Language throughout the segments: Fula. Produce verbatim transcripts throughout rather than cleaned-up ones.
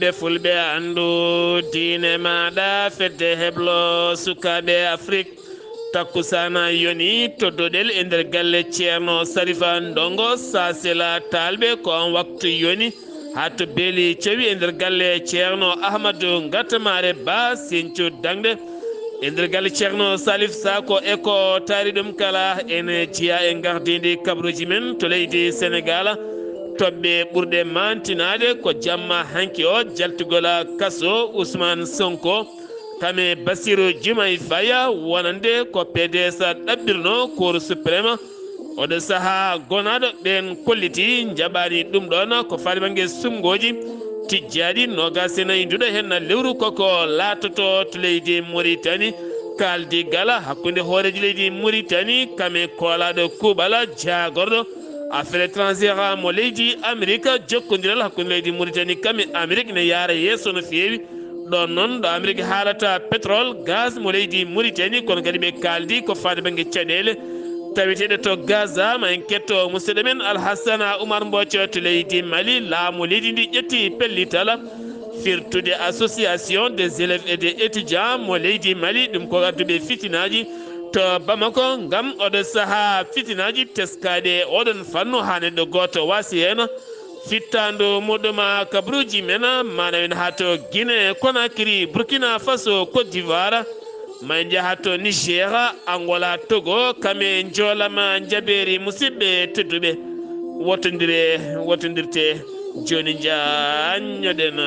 Ɓe fulɓe anndu diine maaɗa, fedde heblo sukaaɓe Afrik. Takkusaana yoni to Doɗel e nder galle Ceerno Sarifa Ndongo Saasela Taalɓe, ko on waktu yoni haa to beeli cawi e nder galle Ceerno Ahmadu Ngatamaare Ba Sinthiou Daŋde. E nder galle Ceerno Salif Sako e ko taari ɗum kala, ene jeyaa e ngardiindi kabaruuji men to leydi Senegaal. Toɓɓe ɓurɗe maantinaade ko jamma hanki o, jaltugol kaso Ousmane Sonko, kam e Bassirou Diomaye Faye, wonande ko P D S ɗaɓɓirno Cour suprême. Oɗo sahaa gonaaɗo ɓeen kolliti njaɓaani ɗum ɗoon ko faati bannge suɓngooji tijjaaɗi noogaas e nayi nduɗo heen lewru koko laatoto to leydi Mauritanie. Kaaldigal hakkunde hooreejo leydi Mauritanie kam e koolaaɗo kuuɓal jaagorɗo affaire étrangère mo leydi Amérique, jokkondiral hakkunde leydi Mauritanie kam e Amérique ne yaara yeeso no feewi. Ɗoon noon ɗo Amérique haalata pétrole, gaz mo leydi Mauritanie, kono kadi ɓe kaaldi ko faati bannge caɗeele taweteeɗe to Gaza. Ma en ketto musidɗo men Alhassana Oumar Mbothio to leydi Mali. Laamu leydi ndi ƴetti pellital firtude Association des élèves et des étudiants mo leydi Mali, ɗum ko adduɓe fitinaaji to Bamako, ngam oɗo sahaa fitinaaji teskaaɗe e oɗon fannu haa neɗɗo gooto waasi heen. Fittaandu muɗum kabaruuji men, maana en haa to Guinée Conakry, Burkina Faso, Côte d'Ivoire, ma en njaha to Niger, Angola, Togo, kam e njoolam njabeeri musidɓe tedduɓe. Wotondire, wotondirte, jooni njaanñoɗen.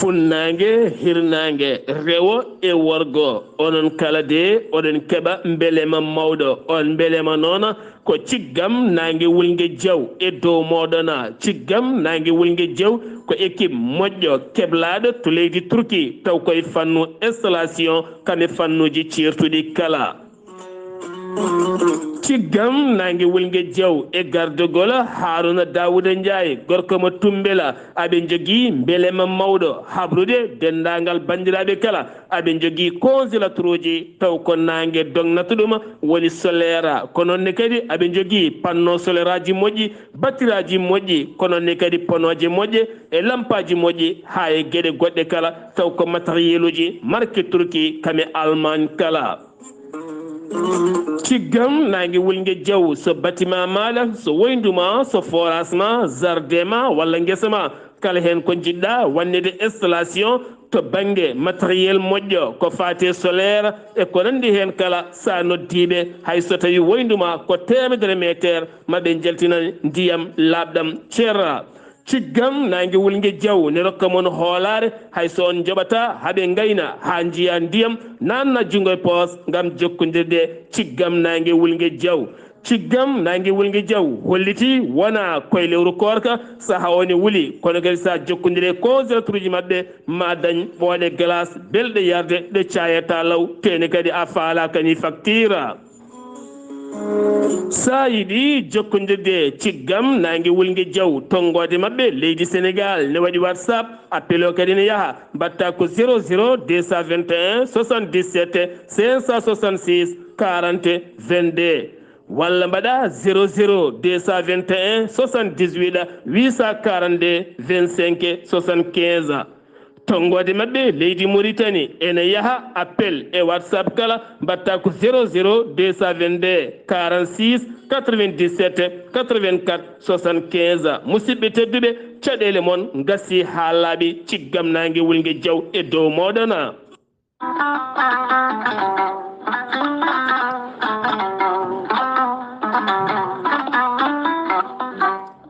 Funnaange, hirnaange, rewo e worgo, onon kala de oɗon keɓa mbelema mawɗo. On mbelema noon ko ciggam naange wulnge jaw e dow mooɗon. Ciggam naange wulnge jaw ko équipe moƴƴo keblaaɗo to leydi Turki, taw koye fannu installation, kam e fannuuji ceertuɗi kala. Ciggam naange wulnge jaw e gardagol Haruna Dawuda Njaay, gorko mo Tumbela, aɓe njogii mbelema mawɗo habrude denndaangal banndiraaɓe kala. Aɓe njogii congélateur uji, taw ko naange dognata ɗum, woni solaire. Ko noon ne kadi aɓe njogii panneau solaire aji moƴƴi, battiraaji moƴƴi, ko noon ne kadi ponooje moƴƴe e lampaaji moƴƴi, haa e geɗe goɗɗe kala, taw ko matériel uji marque Turki, kam e Allemagne kala. Ciggam naange wulnge jaw, so bâtiment maaɗa, so woyndu ma, so forage ma, jardin ma, walla ngesa ma, kala heen ko njiɗɗa wannede installation to bannge matériel moƴƴo, ko faati e solaire e ko nanndi heen kala, so a noddii ɓe, hay so tawii woyndu ma ko teemedere meeteer, ma ɓe njaltinan ndiyam laaɓɗam cer. Ciggam naange wulnge jaw ne rokka mon hoolaare, hay so on njoɓata haɓe ngayna haa njiya ndiyam, naanna junngo e poos ngam jokkondirde. Ciggam naange wulnge jaw. Ciggam naange wulnge jaw holliti wona koye lewru koorka, saha o ne wuli, kono kadi so a jokkondire e congélateur uji maɓɓe, ma dañ ɓooɗe glace belɗe yarde, ɗe caayata law, tee ne kadi a faalaaka ni facture. So a yiɗi jokkondirde e ciggam naange wulnge jaw, tonngoode maɓɓe leydi Senegaal ne waɗi WhatsApp, appel o kadi ne yaha, mbaɗta ko zéro zéro deux cent vingt et un soixante-dix-sept cinq cent soixante-six quarante vingt-deux, walla mbaɗa zéro zéro deux cent vingt et un soixante-dix-huit huit cent quarante-deux vingt-cinq soixante-quinze. Tonngoode maɓɓe leydi Mauritanie ene yaha appel e WhatsApp kala, mbaɗta ko zéro zéro deux cent vingt-deux quarante-six quatre-vingt-dix-sept quatre-vingt-quatre soixante-quinze. Musidɓe tedduɓe, caɗeele mon ngasii haa laaɓi, ciggam naange wulnge jaw e dow mooɗon.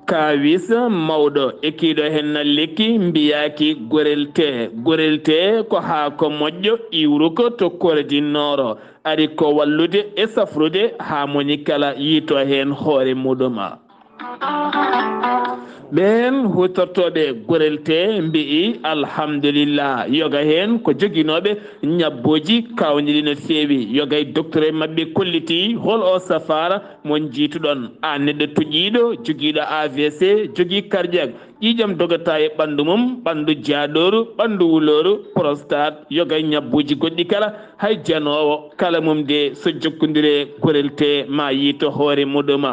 Kaawis mawɗo e kiiɗo heen na lekki mbiyaaki gorel tee. Gorel tee ko haako moƴƴo iwruko to Corée du Nord. Ari ko wallude e safrude haa moni kala yiito heen hoore muɗum. Ɓeen huutortooɓe gorel tee mbi'i alhamdulillah, yoga heen ko joginooɓe ñabbooji kaawniiɗi no feewi. Yoga e docteur maɓɓe kolliti hol o safaara mo njiituɗon. Aan neɗɗo tuƴiiɗo, jogiiɗo A V C, jogii cardiaque, Ƴiiƴam dogata e ɓanndu mum, ɓanndu jaaɗooru, ɓanndu wulooru, prostate, yoga e ñabbuuji goɗɗi kala, hay janoowo kala mum de so jokkondire gorel tee ma yiito hoore muɗum.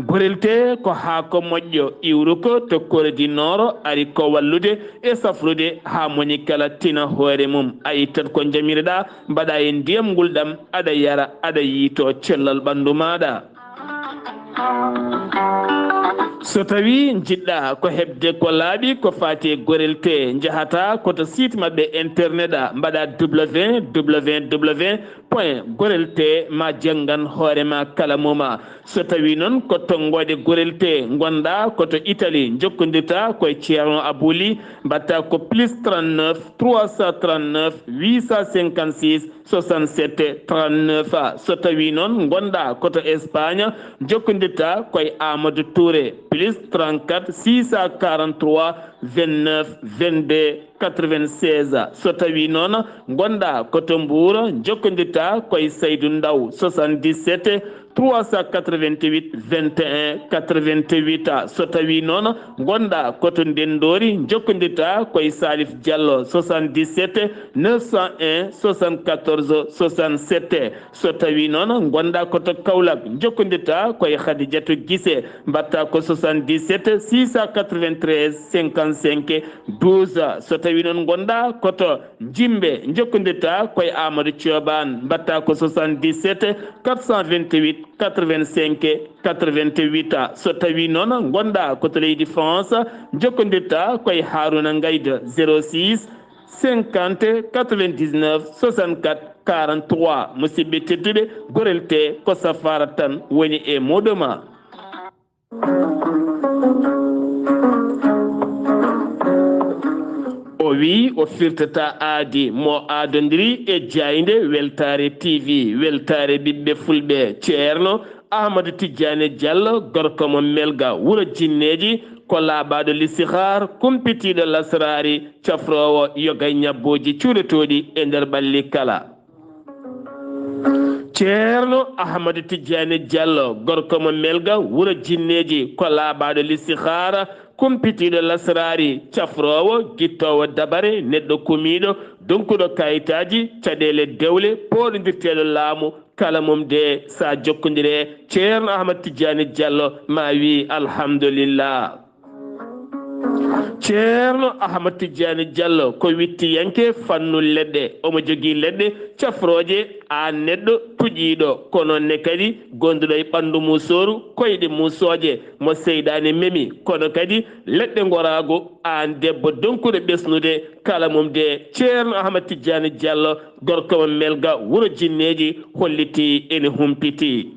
Gorel tee ko haako moƴƴo iwruko to Corée du Nord, ari ko wallude e safrude haa moni kala tina hoore mum. A ittat ko njamiroɗaa, mbaɗaa e ndiyam ngulɗam, aɗa yara, aɗa yiito cellal ɓanndu maaɗa. So tawii njiɗɗaa ko heɓde ko laaɓi ko faati e gorel tee, njahataa ko to site maɓɓe internet a, mbaɗaa www point gorel tee ma janngan hoore ma kala mum. So tawii noon ko tonngooɗe gorel tee ngonɗaa ko to Italie, njokkondirtaa ko e Ceerno Abuli, mbaɗtaa ko plus trente-neuf trois cent trente-neuf huit cent cinquante-six soixante-sept trente-neuf. So tawii noon ngonɗaa ko to Espagne, njokkondirtaa ko e Amadou Touré, plus trente-quatre six cent quarante-trois vingt-neuf vingt-deux quatre-vingt-seize. So tawii noon ngonɗaa ko to Mbuur, njokkondirtaa ko e Saydou Ndaw, soixante-dix-sept trois cent quatre-vingt-huit vingt et un quatre-vingt-huit. So tawii noon ngonɗaa ko to Ndenndoori, njokkondirtaa ko e Salif Diallo, soixante-dix-sept neuf cent un soixante-quatorze soixante-sept. So tawii noon ngonɗaa ko to Kaolack, njokkondirtaa ko e Khadijatou Guissé, mbaɗtaa ko soixante-dix-sept six cent quatre-vingt-treize cinquante-cinq douze. So tawii noon ngonɗaa ko to Jimbe, njokkondirtaa ko e Amadou Thioban, mbaɗtaa ko soixante-dix-sept quatre cent vingt-huit quatre-vingt-cinq quatre-vingt-huit. So tawii noon ngonɗaa ko to leydi France, njokkondirtaa ko e Harouna Ngaïda, zéro six cinquante quatre-vingt-dix-neuf soixante-quatre quarante-trois. Musidɓe tedduɓe, gorel tee ko safaara tan woni e muɗum. O wiyi o firtata aadi mo aadondiri e jaaynde Weltaare T V, Weltaare ɓiɓɓe Fulɓe. Ceerno Ahmadu Tijjaani Jallo, gorko mo Melga, wuro Jinneeji, ko laaɓaaɗo listixaar, kumpitiiɗo lasraari, cafroowo yoga e ñabbuuji cuuɗotooɗi e nder ɓalli kala. Ceerno Ahmadu Tijjaani Jallo, gorko mo Melga, wuro Jinneeji, ko laaɓaaɗo listixaara, kumpitiiɗo lasraari, cafroowo, gittoowo dabare, neɗɗo kumiiɗo, donkuɗo kayitaaji, caɗeele dewle, pooɗondirteeɗo laamu, kala mum de sa jokkondire Ceerno Ahmad Tijjaani Jallo, ma wi alhamdulillah. Ceerno Ahmad Tijjaani Jallo ko wittiyanke fannu leɗɗe. Omo jogii leɗɗe cafrooje, aan neɗɗo tuƴiiɗo, ko noon ne kadi gonduɗo e ɓanndu musooru, koyɗe musooje, mo seyɗaane memi, kono kadi leɗɗe ngoraagu, aan debbo donkuɗo ɓesnude, kala mum de Ceerno Ahmad Tijjaani Jallo, gorko mo Melga, wuro Jinneeji, hollitii ene humpitii.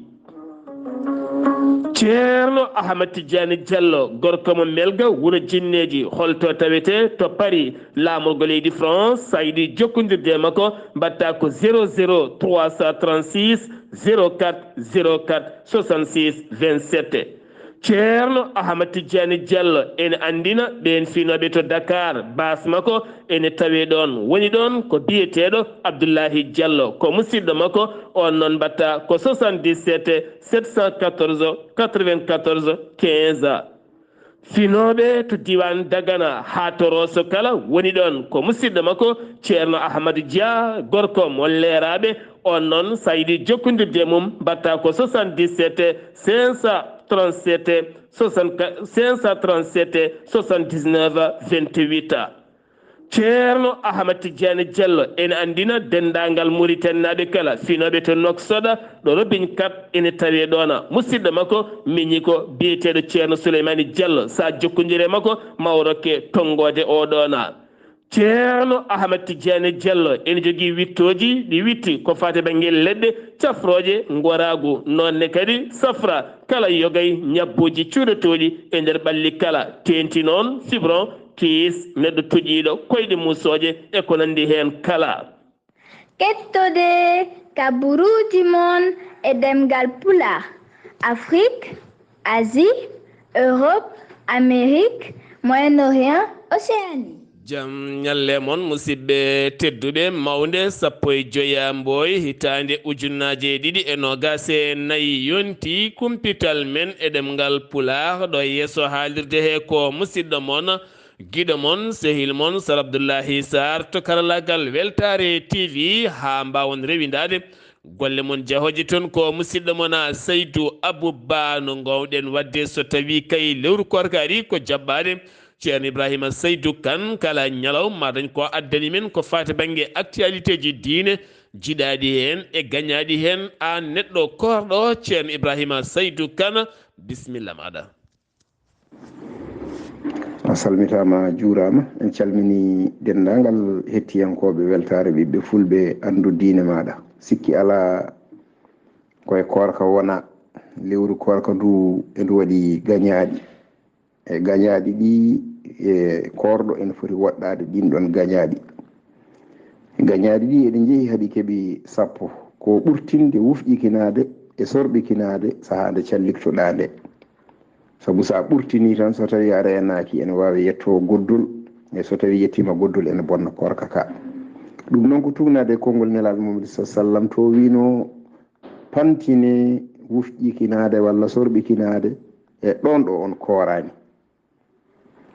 Ceerno Ahmad Tijjaani Jallo, gorko mo Melga, wuro Jinneeji, holto tawetee? To Paris, laamorgo leydi France, sa yiɗi jokkondirde e makko, mbaɗtaa ko zéro zéro trois cent trente-six zéro quatre zéro quatre soixante-six vingt-sept. Ceerno Ahmad Tijjaani Jallo ene anndina ɓeen finooɓe to Dakar, baas makko ene tawee ɗoon. Woni ɗoon ko biyeteeɗo Abdullahi Jallo, ko musidɗo makko, oon noon mbaɗtaa ko soixante-dix-sept sept cent quatorze quatre-vingt-quatorze quinze. Finooɓe to diiwaan Dagana haa to Rooso kala, woni ɗoon ko musidɗo makko Ceerno Ahmadu Dia, gorko mo Leeraaɓe, oon noon sa yiɗi jokkondirde e mum, mbaɗtaa ko soixante-dix-sept cinq cent trente-sept soixante-quatre, cinq cent trente-sept soixante-dix-neuf vingt-huit. Ceerno Ahmad Tijjaani Jallo ene anndina denndaangal Muritaninaaɓe kala, finooɓe to Nouakchott, ɗo Robin Kat ene tawee ɗoona. Musidɗo makko miñi ko biyeteeɗo Ceerno Suleymaani Jallo, sa jokkondire makko, ma o rokke tonngoode o ɗoona. Ceerno Ahmad Tijjaani Jallo ene jogii wittooji ɗi witti ko faati bannge leɗɗe cafrooje, ngoraagu, noon ne kadi safra, kala yogay ñabbuuji cuuɗotooɗi e nder ɓalli kala, teenti noon fibron, kiis, neɗɗo tuƴiiɗo, koyɗe musooje e ko nanndi heen kala. Kettode kaburuuji mon e ɗemngal Pulaar, Afrique, Asie, Europe, Amérique, Moyen-Orient, Océanie. Jam ñalle mon, musidɓe tedduɓe. Mawnde sappo e joya mboy hitaande ujunnaaje ɗiɗi e noogaas e nayi yonti kumpital men e ɗemngal Pulaar. Ɗo yeeso haalirde he ko musidɗo mon, giɗo mon, sehil mon, Sar Abdullahi Sarr to karallaagal Weltaare T V. Haa mbaawon rewindaade golle mon jahooje toon, ko musidɗo mon a Saydu Abu Ba no ngoowɗen waɗde so tawii kay lewru koorka ari ko jaɓɓaade Ceerno Ibrahima Saydu Kan. Kala ñalawma ma dañ ko addani men ko faati bannge actualité ji diine, jiɗaaɗi heen e gañaaɗi heen. Aan neɗɗo koorɗo, Ceerno Ibrahima Saydu Kan, bisimilla maaɗa. A salmitaama, a juuraama. En calminii denndaangal hettiyankooɓe Weltaare Ɓiɓɓe Fulɓe Anndu Diine Maaɗa. Sikki alaa, ko e koorka wonaa. Lewru koorka ndu, e ndu waɗi gañaaɗi. E gañaaɗi ɗi, e koorɗo ene foti woɗɗaade ɗiin ɗoon gañaaɗi. Gañaaɗi ɗi eɗi njehi haa ɗi keɓi sappo. Ko ɓurtinde wufƴikinaade e sorɓikinaade sahaa nde calliktoɗaa nde. Sabu so a ɓurtinii tan, so tawii a reenaaki, ene waawi yetto goddol, e so tawii yettiima goddol, ene bonna koorka ka. Ɗum noon ko tuugnaade e konngol Nelaaɗo Muhammadu, sallallaahu alayhi wa sallam, to wiino, pantine wufƴikinaade walla sorɓikinaade e ɗoon ɗo on kooraani.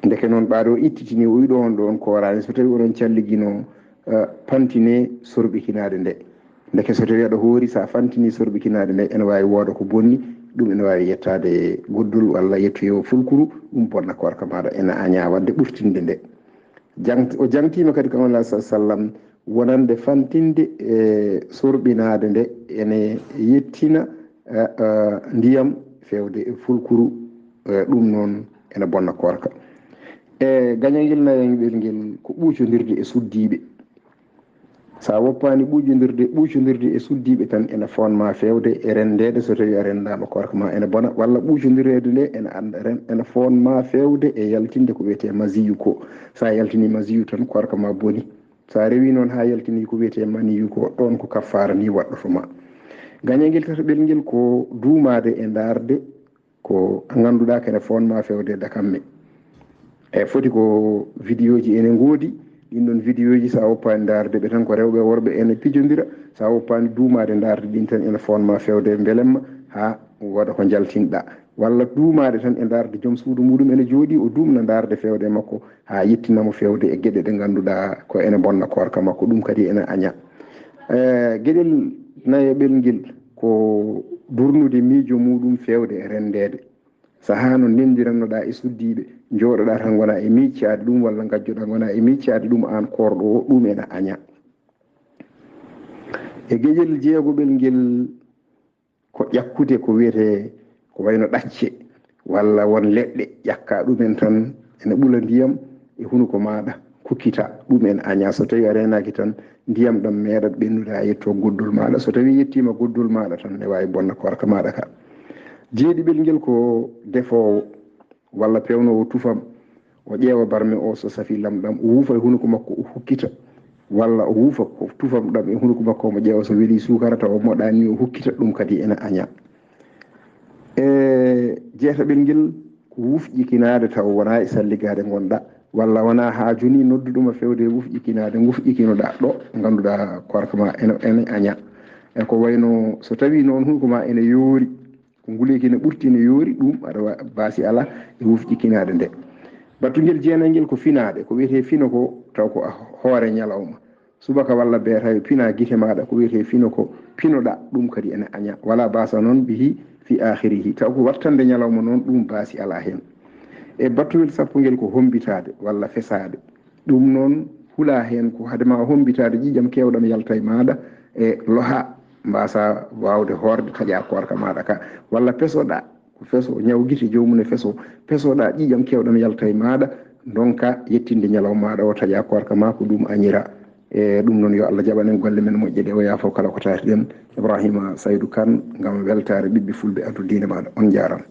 Ndeke noon, ɓaaɗo ittitini, o wiɗo on ɗo on kooraani, so tawii oɗon calligino, eh, pantine sorɓikinaade nde. Ndeke so tawii aɗa hoori, so a fantini sorɓikinaade nde, ene waawi wooda ko bonni, ɗum ene waawi yettaade e goddol walla yettoyoo fulkuru, ɗum bonna koorka maaɗa, ene añaa waɗde ɓurtinde nde. Jang-, o jangtiima kadi ko Annabi, sallallaahu alayhi wa sallam, wonande fantinde e sorɓinaade nde ene yettina, eh, eh, ndiyam feewde e fulkuru, eh, ɗum noon ene bonna koorka. E gañangel nayanngel ngel ko ɓuucondirde e suddiiɓe. So a woppaani ɓuucondirde, ɓuucondirde e suddiiɓe tan ene foonma feewde e renndeede, so tawii a renndaama koorka ma ene bona, walla ɓuucondireede nde ene annda ren-, ene foonma feewde e yaltinde ko wiyetee masiyu ko. So a yaltinii masiyu tan, koorka ma boni. So a rewii noon haa yaltinii ko wiyetee maniyu ko, ɗoon ko kaffaara ni waɗɗoto ma. Gañangel tataɓel ngel ko duumaade e ndaarde ko ngannduɗaa kene foonma feewde dakamme. E foti ko vidéoji ene ngoodi, ɗin ɗon vidéoji, so a woppaani ndaarde ɓe tan, ko rewɓe e worɓe ene pijondira. So a woppaani duumaade ndaarde ɗin tan, ene foonma feewde mbelemma haa wooda ko njaltinɗaa. Walla duumaade tan e ndaarde joom suudu muɗum ene jooɗii, o duumna ndaarde feewde e makko haa yettina mo feewde e geɗe ɗe ngannduɗaa ko ene bonna koorka makko, ɗum kadi ene aña. E, geɗel nayaɓel ngel ko durnude miijo muɗum feewde e renndeede. Sahaa no ndenndirannoɗaa e suddiiɓe, njooɗoɗaa tan ngonaa e miicaade ɗum, walla ngajjoɗaa ngonaa e miicaade ɗum aan koorɗo o, ɗum ene aña. E geɗel jeegoɓel ngel ko ƴakkude ko wiyetee ko wayno ɗacce walla won leɗɗe, ƴakkaa ɗumen tan ene ɓula ndiyam e hunuko maaɗa, kukkita, ɗum ene aña. So tawii a reenaaki tan, ndiyam ɗam meeɗat ɓennude haa yetto goddol maaɗa. So tawii yettiima goddol maaɗa tan, ne waawi bonna koorka maaɗa ka. Jeeɗiɓel ngel ko defoowo walla peewnoowo tufam, o ƴeewa barme o, so safii lamɗam, o wuufa e hunuko makko, o hukkita, walla o wuufa ko tufam ɗam e hunuko makko, omo ƴeewa so welii suukara, tawa o moɗaani, o hukkita, ɗum kadi ene aña. E jeetaɓel ngel ko wufƴikinaade tawa wonaa e salligaade ngonɗaa, walla wonaa haa jooni nodduɗo ma feewde e wufƴikinaade, ngufƴikinoɗaa ɗo ngannduɗaa koorka ma ene, ene aña. E ko wayno so tawii noon hunuko ma ene yoori, ko nguleeki ne ɓurti ne yoori, ɗum aɗa wa-, baasi alaa e wufƴikinaade nde. Battungel jeenay ngel ko finaade, ko wiyetee fino ko taw ko a hoore ñalawma. Subaka walla beeta yo pina gite maaɗa, ko wiyetee fino ko pinoɗaa, ɗum kadi ene aña. Wala basa noon bihi fi akhirihi. Taw ko wattande ñalawma noon, ɗum baasi alaa heen. E battungel sappo ngel ko hombitaade walla fesaade. Ɗum noon hulaa heen, ko hade ma hombitaade ƴiiƴam keewɗam yalta e maaɗa e loha, mbasa waawde hoorde taƴa koorka maaɗa ka, walla pesoɗaa, ko feso, ñaw gite joomum e feso, pesoɗaa ƴiiƴam keewɗam yalta e maaɗa, ndonka yettinde ñalawma maaɗa o taƴa koorka ma, ko ɗum añira. E ɗum noon yo Allah jaɓan en golle men moƴƴe ɗe, o yaafo kala ko taati ɗen. Ibrahima Saydu Kan, ngam weltaare ɓiɓɓe fulɓe addu diine maaɗa. On njaaraama.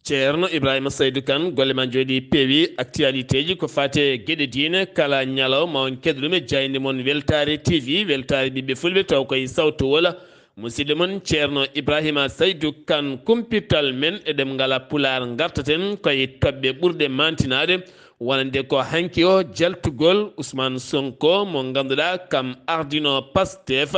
Ceerno Ibrahima Saydu Kan, golle ma njooɗi peewi. Actualité ji ko faati e geɗe diine, kala ñalawma on keɗo ɗum e jaaynde mon Weltaare T V, Weltaare ɓiɓɓe fulɓe, taw koye sawto wola. Musidɗo mon Ceerno Ibrahima Saydu Kan, kumpital men e ɗemngal Pulaar. Ngartaten koye toɓɓe ɓurɗe mantinaade, Wonande ko hanki o jaltugol Ousmane Sonko mo ngannduɗaa kam ardino Pastef.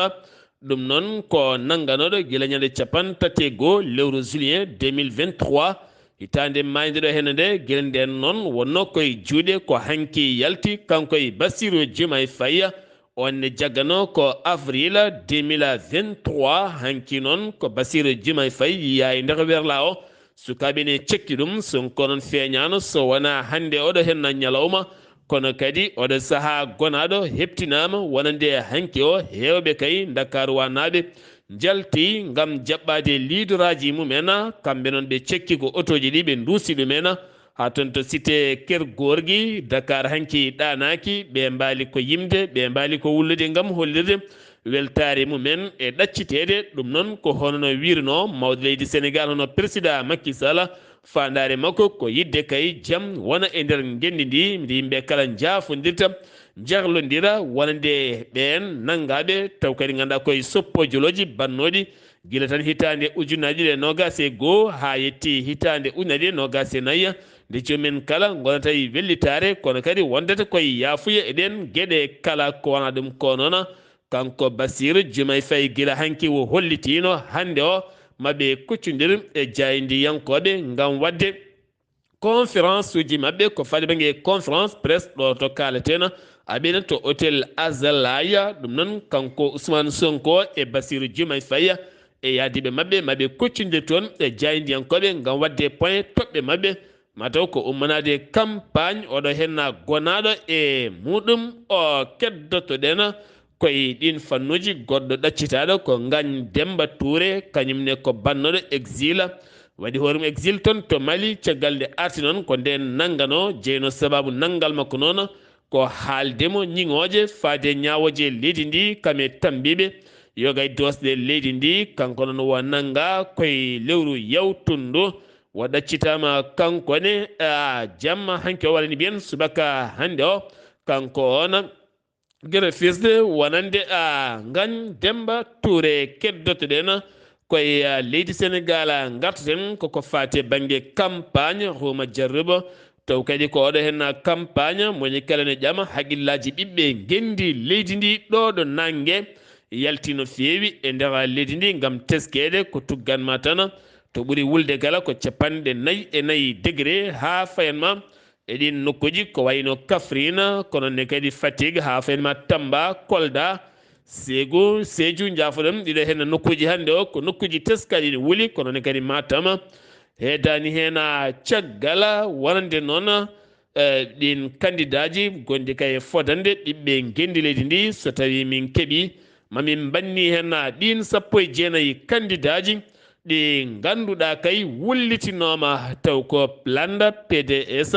Ɗum noon ko nannganooɗo gila ñande capanɗe tati e goo lewru juillet deux mille vingt-trois. Hitaande maayde ɗo heen nde, gila ndeen noon wonnoo koye juuɗe ko hanki yalti kanko e Bassirou Diomaye Faye. On ne jagganoo ko avril deux mille vingt-trois, hanki noon ko Bassirou Diomaye Faye yiyaa e nder werlaa o. Sukaaɓe ne cekki ɗum, Sonko noon feeñaano so wonaa hannde oɗo henna ñalawma, kono kadi oɗo sahaa gonaaɗo heɓtinaama wonande hanki o. Heewɓe kay Ndakaaru waanaaɓe njalti ngam jaɓɓaade liidoraaji mumen, kamɓe noon ɓe cekki ko otooji ɗi ɓe nduusi ɗumen. Haa toon to cité Ker Gorgui, Dakar hanki ɗaanaaki, ɓe mbaali ko yimde, ɓe mbaali ko wullude ngam hollirde weltaare mumen e ɗacciteede. Ɗum noon ko hono no wiirnoo mawɗo leydi Senegaal, hono Président Macky Sall, faandaare makko ko yiɗde kay jam wona e nder ngenndi ndi, ndi yimɓe kala njaafondirta, njahlondira, wonande ɓeen nanngaaɓe, taw kadi ngannduɗaa koye soppojolooji bannooɗi gila tan hitaande ujunnaji ɗiɗi e noogaas e goo haa yetti hitaande ujunnaji ɗiɗi e noogaas e nayi, nde joomum en kala ngonata e wellitaare, kono kadi wondata koye yaafuya e ɗeen geɗe kala. Ko wonaa ɗum ko noon, kanko Bassirou Diomaye Faye gila hanki o hollitiino hannde o maɓe kuccondir e jaayndiyankooɓe ngam waɗde conférence uji maɓɓe ko faade bannge conférence presse ɗo to kaalaten aɓena to hôtel Azalaya. Ɗum noon kanko Ousmane Sonko e Bassirou Diomaye Faye e yaadiiɓe maɓɓe maɓe kuccondir toon e jaayndiyankooɓe ngam waɗde point toɓɓe maɓɓe, mataw ko ummanaade campagne oɗo henna gonaaɗo e muɗum o. Keddotoɗen koye ɗiin fannuuji, goɗɗo ɗaccitaaɗo ko Ngagne Demba Touré, kañum ne ko bannooɗo exil, waɗi hoore mum exil toon to Mali. Caggal nde arti noon ko ndeen nannganoo, jeynoo sabaabu nanngal makko noon ko haalde mo ñiŋooje faade ñaawooje leydi ndi kam e tammbiiɓe yoga e doosɗe leydi ndi. Kanko noon o nanngaa koye lewru yawtundu, o ɗaccitaama kanko ne, a, jamma hanki o walla ni mbiyen subaka hannde o. Kanko oon greffier wonande, a, Ngagne Demba Touré. Keddotoɗen koye, a, leydi Senegaal, a, ngartoten koko faati e bannge campagne Houma Diarruba. Taw kadi ko oɗo henna campagne, moni kala ne ƴama haqillaaji ɓiɓɓe ngenndi leydi ndi ɗo ɗo nannge yalti no feewi e nder leydi ndi ngam teskeede ko tugganma tan to ɓuri wulde kala ko capanɗe nayi e nayi degré haa fayanma e ɗiin nokkuuji ko wayno Kaffrine, kono ne kadi Fatick, haa fayanma Tamba, Kolda, Ségou, Sédhiou, njaafoɗon, ɗiɗo heen nokkuuji hannde o ko nokkuuji teskaaɗi ne wuli, kono ne kadi Matam. Heedaani heen caggal wonande noon, eh, ɗiin kandidaaji gonɗi kay e fodande ɓiɓɓe ngenndi leydi ndi. So tawii min keɓii, ma min mbanni heen ɗiin sappo e jeenayi kandidaaji ɗi ngannduɗaa kay wullitinooma taw ko lannda P D S,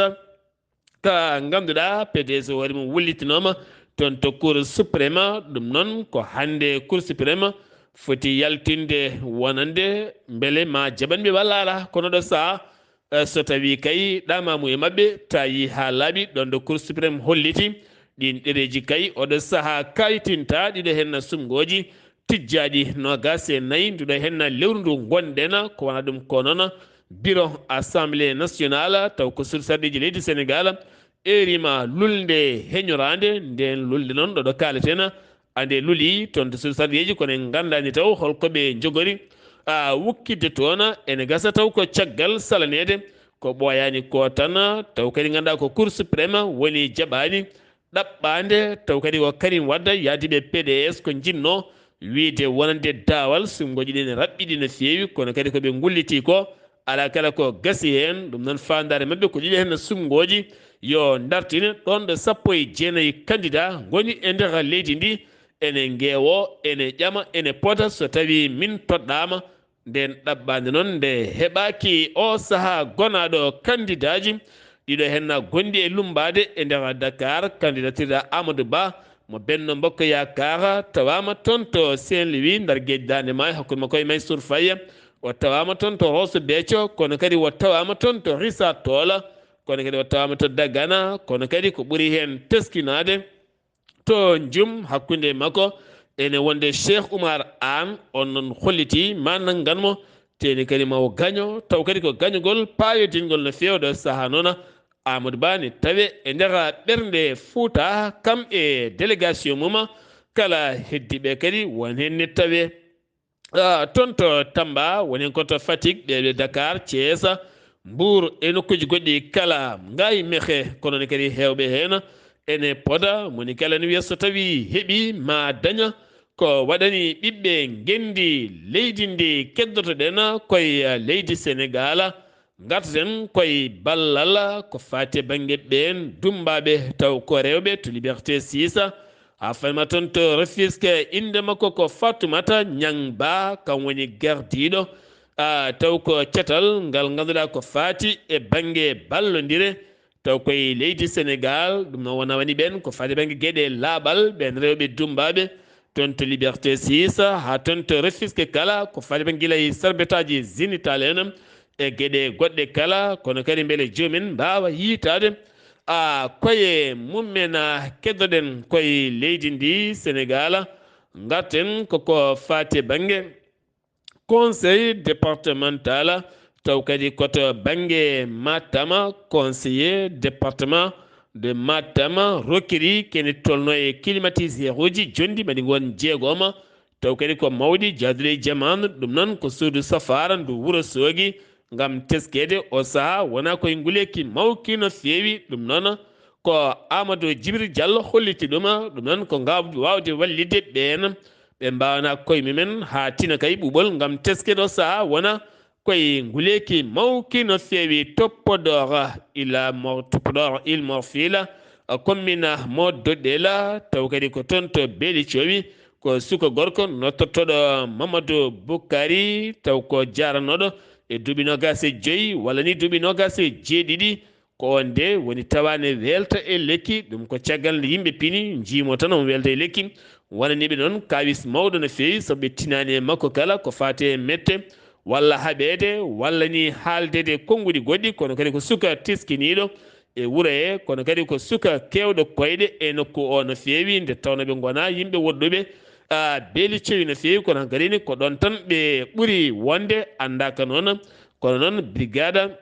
ka ngannduɗaa P D S hoore mum wullitinooma toon to Cour suprême. Ɗum noon ko hannde Cour suprême foti yaltinde wonande mbele ma jaɓan ɓe walla alaa. Kono ɗo sahaa, eh, so tawii kay ɗamamu e maɓɓe tawi haa laaɓi, ɗoon ɗo Cour suprême holliti ɗiin ɗereeji kay oɗo sahaa kayitinta ɗiɗo heen sumngooji tijjaaɗi noogaas e nayi nduɗo heen lewru ndu ngonɗen. Ko wona ɗum ko noon bureau Assemblée nationale, taw ko sursarɗeeji leydi Senegaal, eerima lulnde heñoraande. Ndeen lulnde noon ɗo ɗo kaaleten, ande luli toon to sursarɗeeji, kono en nganndaani taw holko ɓe njogori, a, wukkitde toon. Ene gasa taw ko caggal salaneede ko ɓooyaani ko tan, taw kadi ngannduɗaa ko Cour suprême woni jaɓaani ɗaɓɓaande, taw kadi ko Karim Wade, yaadiiɓe P D S ko njinnoo wiyde wonande daawal, suɓngooji ɗi ne raɓɓiɗi no feewi, kono kadi ko ɓe ngulliti ko, alaa kala ko gasi heen. Ɗum noon, faandaare maɓɓe ko ɗiɗo heen suɓngooji yo ndartine, ɗoon ɗo sappo e jeenayi candidat ngoni e nder leydi ndi, ene ngeewo, ene ƴama, ene pota, so tawii min toɗɗaama, ndeen ɗaɓɓaande noon nde heɓaaki o sahaa gonaaɗo kandidaaji ɗiɗo heen gonɗi e lummbaade e nder Dakar, kandidatir Amadou Ba mo Benno Bokk Yaakaar tawaama toon to Saint-Louis, ndar geeƴi Daande Maayo, hakkunde makko e Mansour Faye. O tawaama toon to Rosso Béthio, kono kadi o tawaama toon to Richard Toll, kono kadi o tawaama to Dagana, kono kadi ko ɓuri heen teskinaade, to Njum hakkunde makko ene wonde Cheikh Oumar Anne, on noon holliti ma nanngan mo, teeni kadi ma o gaño, taw kadi ko gañogol paayodingol no feewde sahaa noon. Amadou Ba ne tawe e nder ɓernde Fuuta, kam e délégation mum kala. Heddiiɓe kadi won heen ne tawe, ah, toon to Tamba, won heen ko to Fatick, ɓe ɓe Dakar, Thiès, Mbour e nokkuuji goɗɗi kala. Ngaay mehe, kono ne kadi heewɓe heen ene poda, moni kala ne wiya so tawii heɓi ma daña ko waɗani ɓiɓɓe ngenndi leydi ndi keddoto-ɗen koye leydi Senegaal. Ngarten koye ballal ko faati e bannge ɓeen dummbaaɓe, taw ko rewɓe, to Liberté six. Haa fayma toon to Rufisque, innde makko ko Fatoumata Niang Ba, kam woni gardiiɗo, ah, taw ko catal ngal ngannduɗaa ko faati e bannge ballondire, taw koye leydi Senegaal. Ɗum noon wona woni ɓeen ko faati e bannge geɗe laaɓal, ɓeen rewɓe dummbaaɓe, toon to Liberté six, haa toon to Rufisque kala, ko faati e bannge gila e sarbetaaji génital en e geɗe goɗɗe kala, kono kadi mbele joomum en mbaawa yiytaade, a, koye mum en, a, keddoɗen koye leydi ndi Senegaal. Ngarten koko faati e bannge conseil départemental, taw kadi ko to bannge Matam, conseiller département de Matam rokkiri kene tolno e climatiseur uji jonɗi mbaɗi ngon jeegoma, taw kadi ko mawɗi jaaduɗo e jaman. Ɗum noon ko suudu safaara ndu Wuro Soogi ngam teskeede o sahaa wona koye nguleeki mawki no feewi. Ɗum noon ko Amadou Djibril Diallo holliti ɗum. Ɗum noon ko ngam waawde wallitde ɓeen ɓe mbaawana koye mumen haa tina kay ɓuuɓol ngam teskeede o sahaa wona koye nguleeki mawki no feewi to Podor, ila mo, to Podor, il mo fiila, commune mo Doɗɗela, taw kadi ko toon to Beeli Cowi, ko suka gorko nottortoɗo Mamadou Boukari, taw ko jaaranooɗo e duuɓi noogaas e joyi walla ni duuɓi noogaas e jeeɗiɗi, ko oon de woni tawaane weelta e lekki. Ɗum ko caggal nde yimɓe pini, njiimo tan omo weelta e lekki. Wonaniiɓe noon kaawis mawɗo no feewi, sabu ɓe tinaani e makko kala ko faati e mette walla haɓeede walla ni haaldeede e konnguɗi goɗɗi, kono kadi ko suka teskiniiɗo e wuro he, kono kadi ko suka keewɗo koyɗe e nokku o no feewi, nde tawnoo ɓe ngonaa yimɓe woɗɗuɓe, a, Beeli Cowi no feewi, kono hankadi ni ko ɗoon tan ɓe ɓuri wonde, anndaaka noon. Kono noon brigade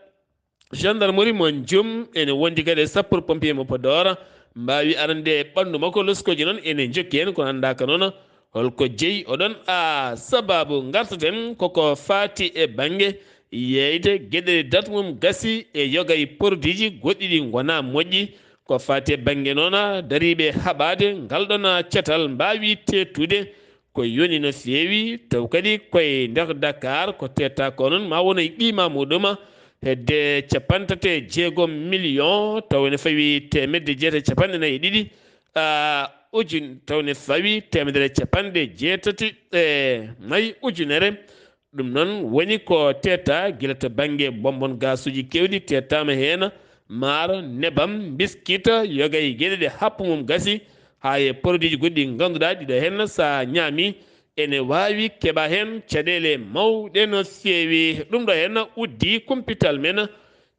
gendarmerie mo Njum ene wondi kadi e sapeur pompier mo Podor, mbaawi arande ɓanndu makko. Loskooji noon ene njokki heen, kono anndaaka noon holko jeyi oɗon. A, sababu ngartaten koko faati e bannge yeeyde geɗe dat mum gasi e yoga e produit ji goɗɗi ɗi ngonaa moƴƴi. Ko faati e bannge noon dariiɓe haɓaade ngal ɗoon catal mbaawi teetude ko yoni no feewi, taw kadi koye nder Dakar ko teetaa ko noon ma won e ɓiima muɗum hedde capanɗe tati e jeegom million, taw ene fawi teemedde jeetati e capanɗe nayi e ɗiɗi, a, ujun-, taw ne fawi teemedere e capanɗe jeetati e nayi ujunere. Ɗum noon woni ko teetaa gila to bannge bonbon gaasuuji keewɗi teetaama heen, maaro, nebam, mbiskit, yoga e geɗe ɗe happu mum gasi, haa e produit ji goɗɗi ɗi ngannduɗaa ɗiɗo heen so a ñaami ene waawi keɓa heen caɗeele mawɗe no feewi. Ɗum ɗo heen uddi kumpital men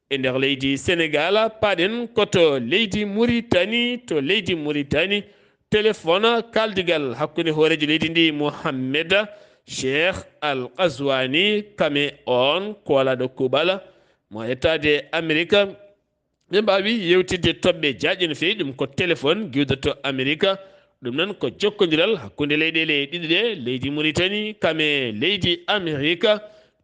e nder leydi Senegaal. Paaɗen ko to leydi Muritani, to leydi Muritani, téléphone, kaaldigal hakkunde hooreejo leydi ndi Mohamed Cheikh Al Qazwani, kame on koolaɗo kuuɓal mo etaade Amerika. Ɓe mbaawi yewtidde toɓɓe jaajɗe no feewi, ɗum ko téléphone giwdo to Amerika. Ɗum noon ko jokkondiral hakkunde leyɗeele ɗiɗi ɗe, leydi Muritani kame leydi Amerika,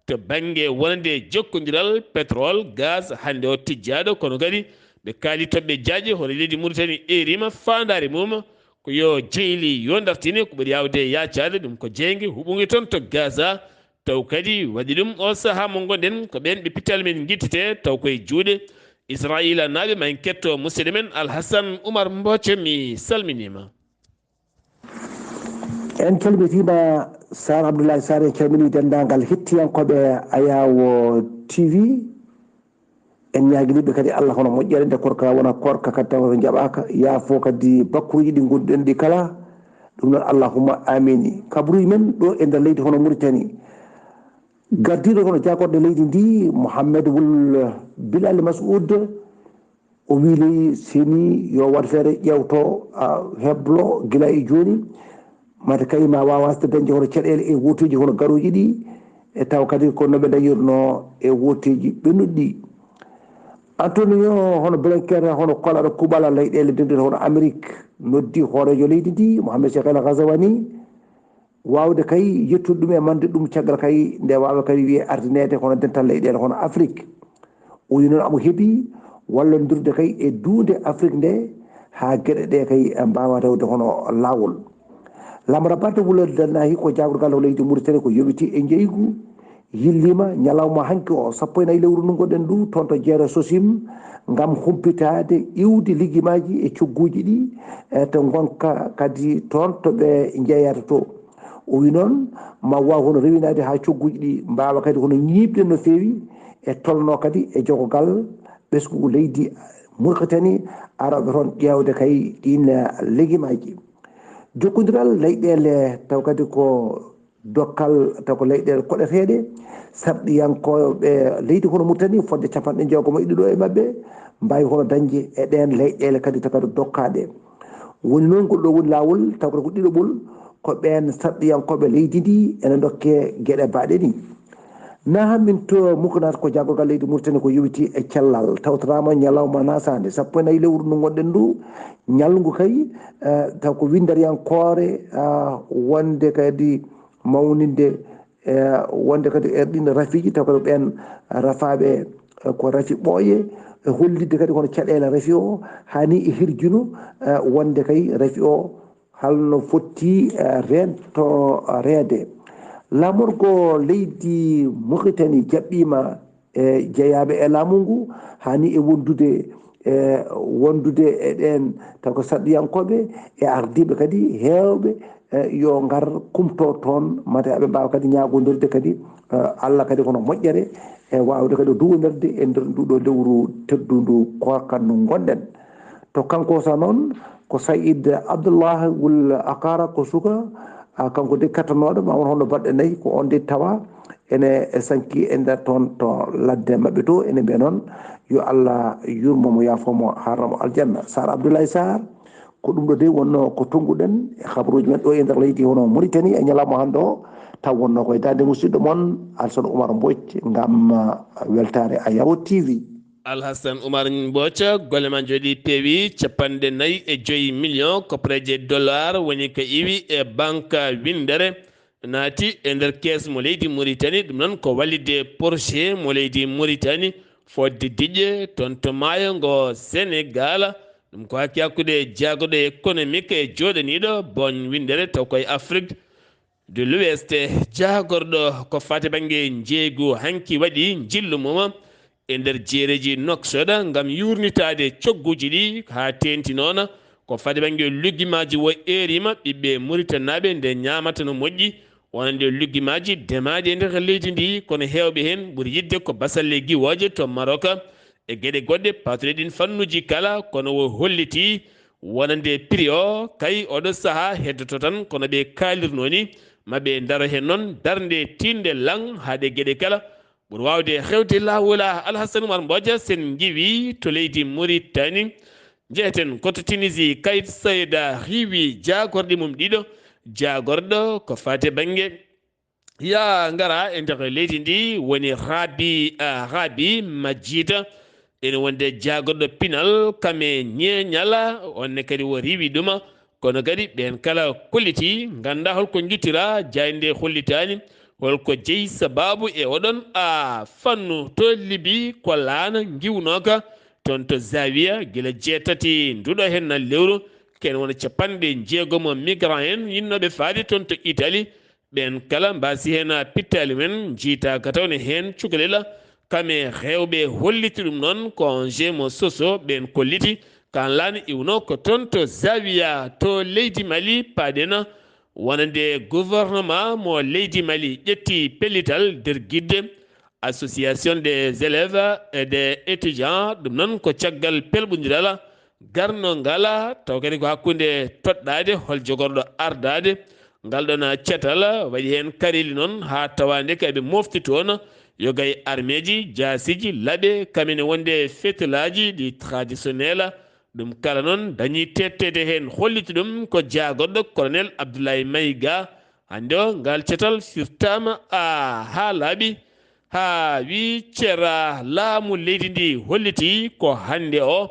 to bannge wonande jokkondiral pétrole, gaz, hannde o tijjaaɗo, kono kadi ɓe kaali toɓɓe jaajɗe hono leydi Muritani erima faandaare mum ko yo jeyli yo dartine ko ɓuri yaawde yaacaade, ɗum ko jeynge huɓunge toon to Gaza. Taw kadi waɗi ɗum o sahaa mo ngonɗen ko ɓeen ɓe pital men ngittete taw koye juuɗe Israayiila naaɓe. Ma en ketto musidɗo men Alhasan Umar Mboco, mi salminiima. En calmitiima Sar Abdoulaye Sar, en calminii denndaangal hettiyankooɓe Ayaawo T V. En ñaaginiiɓe kadi Allah hono moƴƴere nde korka wona korka kadi tawa ɓe njaɓaaka, yaafo kadi bakkuruuji ɗi ngonduɗen ɗi kala. Ɗum noon allahumma amini. Kabaruuji men ɗo e nder leydi hono Mauritanie, gardiiɗo hono jaagorɗe leydi ndi Mohamed Wul Bilal Masoud, o wii ley seni yo waɗ feere ƴeewto, a, heblo gila e jooni, mate kay ma waaw wasde dañde hono caɗeele e wooteeji hono garooji ɗi, e taw kadi ko no ɓe dañirno e wooteeji ɓennuɗi ɗi. Antonio hono Blinken, hono kolaɗo kuɓala leyɗeele denduɗe hono Amérique, noddi hooreejo leydi ndi, Mohamed Cheikh El Ghazawani, waawde kay yettude ɗum e mande ɗum caggal kay nde waawa kadi wiye ardineede hono dental leyɗeele hono Afrique. O wi noon amo heɓi wallondirde kay e duunde Afrique nde haa geɗe ɗe kay mbaawa rewde hono laawol. Lamra Barde Wulal Dannahi ko jaagorgal o leydi Mauritanie ko yowiti e njeygu yilliima ñalawma hanki o, sappo e nayi lewru ndu ngonɗen ndu, toon to Jeere Sosim, ngam humpitaade iwde liggimaaji e cogguuji ɗi, e to ngonka kadi toon to ɓe njeyata to. O wi noon, ma waaw hono rewinaade haa cogguuji ɗi mbaawa kadi hono ñiiɓde no feewi, e tolno kadi e jogogal ɓesngu leydi Mauritanie arooɓe toon ƴeewde kay ɗiin liggimaaji. Jokkondiral leyɗeele taw kadi ko dokkal taw ko leyɗeele koɗeteeɗe, sarɗiyankooɓe leydi hono Mauritanie fodde capanɗe jeegom e ɗiɗo e maɓɓe mbaawi hono dañde e ɗeen leyɗeele kadi taw kadi dokkaaɗe. Woni noon ko ɗo woni laawol taw kadi ko ɗiɗoɓol ko ɓeen sarɗiyankooɓe leydi ndi ene ndokke geɗe baaɗe ni. Na min to Mukunat ko jaagorgal leydi Mauritanie ko yowiti e cellal tawtoraama ñalawma nasaande sappo e nayi lewru ndu ngonɗen ndu, ñalngu kay, eh, taw ko winndariyankoore, ah, wonde kadi mawninde, eh, wonde kadi e ɗin rafiiji, taw kadi ɓeen rafaaɓe, eh, ko rafi ɓooye, e hollitde kadi hono caɗeele rafi o, hani e hirjino, eh, wonde kay rafi o halno fotti, eh, reentoreede. Laamorgo leydi Mauritanie jaɓɓiima e jeyaaɓe e laamu ngu, hani e wondude, e wondude e ɗeen taw ko sarɗiyankooɓe e ardiiɓe kadi heewɓe, e yo ngar kumto toon, mate aɓe mbaawa kadi ñaagondirde kadi, e Allah kadi kono moƴƴere e waawde kadi duwondirde e nder nduɗo lewru teddundu koorka ndu ngonɗen. To kanko sa noon ko Saïd Abdallah Wul Akara ko suka, a, kanko de kattanooɗo ma won hono baɗɗe nayi ko on de tawa ene sanki e nder toon to ladde maɓɓe to, ene mbiya noon yo Allah yurmo mo, yaafo mo, harna mo aljanna. Sar Abdoulaye Sarr, ko ɗum ɗo de wonno ko tonnguɗen e habaruuji men ɗo e nder leydi hono Mauritanie e ñalawma hannde o, taw wonno koye daande musidɗo mon Alsane Oumar Mbodj ngam, ah, weltaare Ayawo T V. Alhassane Oumar Mbodj, golle ma njooɗi peewi, capanɗe nayi e joyi million koppareeje dollar woni ko iwi e banque winndere naati e nder kees mo leydi Mauritanie. Ɗum noon ko wallitde projet mo leydi Mauritanie fodde diƴƴe toon to maayo ngo Sénégal. Ɗum ko hakki hakkude jaagorɗo économique e jooɗaniiɗo banque winndere taw koye Afrique de l'Ouest. Jaagorɗo ko fati bannge njeeygu hanki waɗi njillu mum e nder jeereji Nouakchott ngam yuurnitaade cogguuji ɗi haa teeŋti noon. Ko fati bannge liggimaaji o eerima ɓiɓɓe Mauritanie naaɓe nde ñaamata no moƴƴi, wonande liggimaaji demaaɗi e nder leydi ndi, kono heewɓe heen ɓuri yiɗde ko basalle giwooje to Maroc. E geɗe goɗɗe, paatuɗe ɗin fannuuji kala, kono o holliti wonande prix o, kay oɗo sahaa heddoto tan kono ɓe kaalirnoo ni, ma ɓe ndaro heen noon darnde tiiɗnde laŋ haa ɗe geɗe kala ɓuri waawde hewde laawol. Alhassane Oumar Mbodj, sen ngiwi to leydi Mauritanie, njeheten ko to Tunisie, Kayit Saïd hiwi jaagorɗe mum ɗiɗo, jaagorɗo ko fati bannge ya ngara e nder leydi ndi woni Rabi, ah, Rabi Majjita. Ene wonde jaagorɗo pinal kam e ñeeñal, onne kadi o riiwi ɗuma, kono kadi ɓeen kala kolliti ngannda holko ngittira, jaaynde hollitaani holko jeyi sabaabu e oɗon, ah, fannu to Libi ko laana ngiwnooka toon to Zawiya gila jeetati nduɗo heen na lewru, ken wona capanɗe jeegom migrant en yinnooɓe faade toon to Italie. Ɓeen kala mbaasi heen pittaali men, njiytaaka taw ne heen cukalel. Kam e heewɓe holliti ɗum noon, ko Angers mo Soso ɓeen kolliti. Kaan laana iwno ko toon to Zawiya to leydi Mali, paaɗen wonande gouvernement mo leydi Mali ƴetti pellital nder gidde Association des élèves et des étudiants, ɗum noon ko caggal pelɓondiral garno ngala, taw kadi ko hakkunde toɗɗaade hol jogorɗo ardaade ngal ɗon catal, waɗi heen kareeli noon haa tawaande ko eɓe mofti toon, yoga e armeeji, jaasiiji, laaɓe, kam ene wonde fetelaaji ɗi traditionnel. Ɗum kala noon dañi teetteede heen, holliti ɗum ko jaagorɗo Colonel Abdoulaye Maïga. Hannde o, ngal catal firtaama, a, haa laaɓi. haa wi cera laamu leydi ndi hollitii ko hannde o